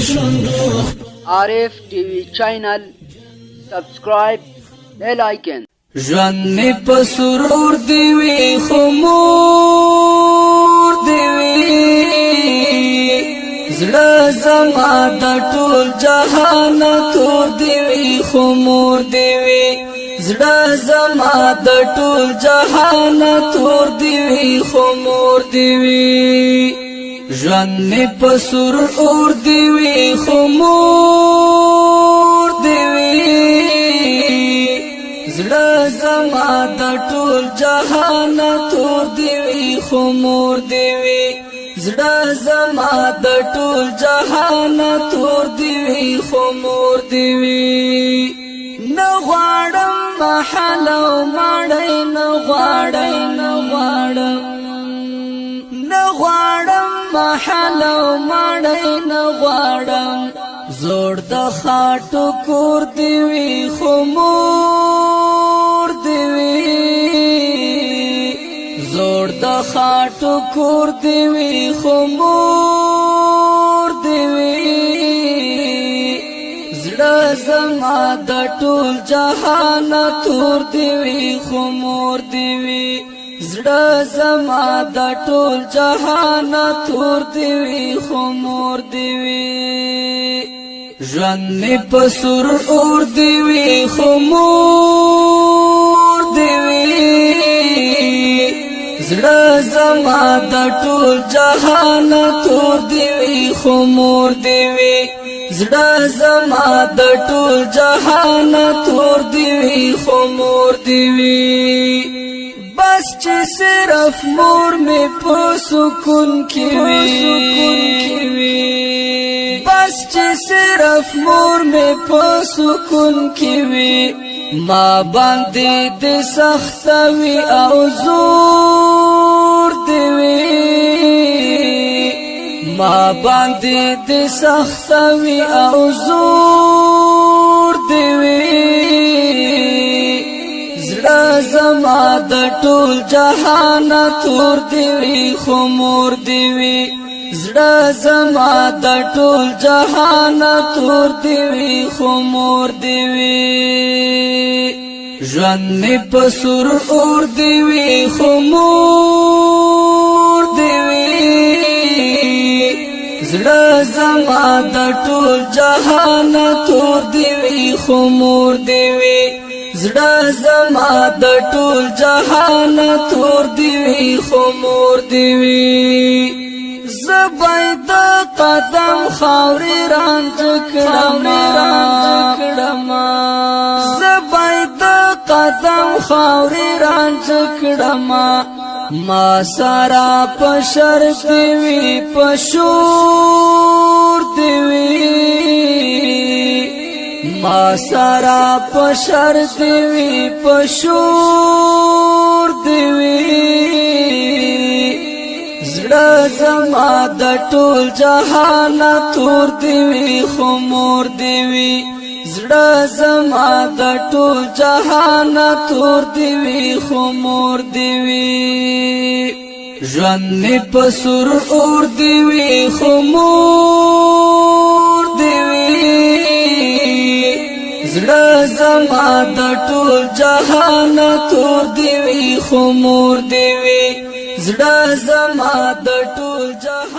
شونډو. عارف ټي وي چینل سبسکرایب، بیل آیکن. ژوند می په سرور دی وی، خمور دی وی. زړه زما د ټول جهان تور دی وی، خمور دی وی. زړه زما د ټول جهان تور دی وی، خمور دی وی. ژوند می په سرور دی وی، خمور دی وی. زړه زما د ټول جهان تور دی وی، خمور دی وی. زړه زما د ټول جهان تور دی وی، خمور دی وی. نه غواړم محل او ماړی، نه غواړم، نه غواړم، نه غواړم محل او ماړی، نه غواړم. زوړ د خاټو کور دی وی، خمور دی وی. زوړ د خاټو کور دی وی، خمور دی وی. زړه زما د ټول جهان تور دی وی، خمور دی وی. زړه زما د ټول جهان تور دی وی، خمور دی وی. ژوند می په سرور دی وی، خمور دی وی. زړه زما د ټول جهان تور دی وی، خمور دی وی. زړه زما د ټول جهان تور دی وی، خمور دی وی. بس چې صرف مور می په سکون کې وي، بس چې صرف مور می په سکون کې وي، ما باندې د سختوي او زور دی وي. ما باندې د سختوي او زور دی وي. زړه زما د ټول جهان تور دی وي، خمور دی وي. زړه زما د ټول جهان تور دی وي، خمور دی وي. ژوند می په سرور دی وي، خمور دی وي. زړه زما د ټول جهان تور دی وي، خمور دی وي. زړه زما د ټول جهان تور دی وي، خمور دی وي. زبید قدم خاورې رانج کړم، کړم. زبید قدم خاورې رانج کړم، ما سارا په شرط وی، په شور دی وی. ما سارا په شرط وی، په شور دی وی. زړه زما د ټول جهان تور دی وی، خمور دی وی. زړه زما د ټول جهان تور دی وی، خمور دی وی. ژوند می په سرور دی وی، خمور دی وی. زړه زما د ټول جهان تور دی وی، خمور دی وی. زړه زما د ټول جهان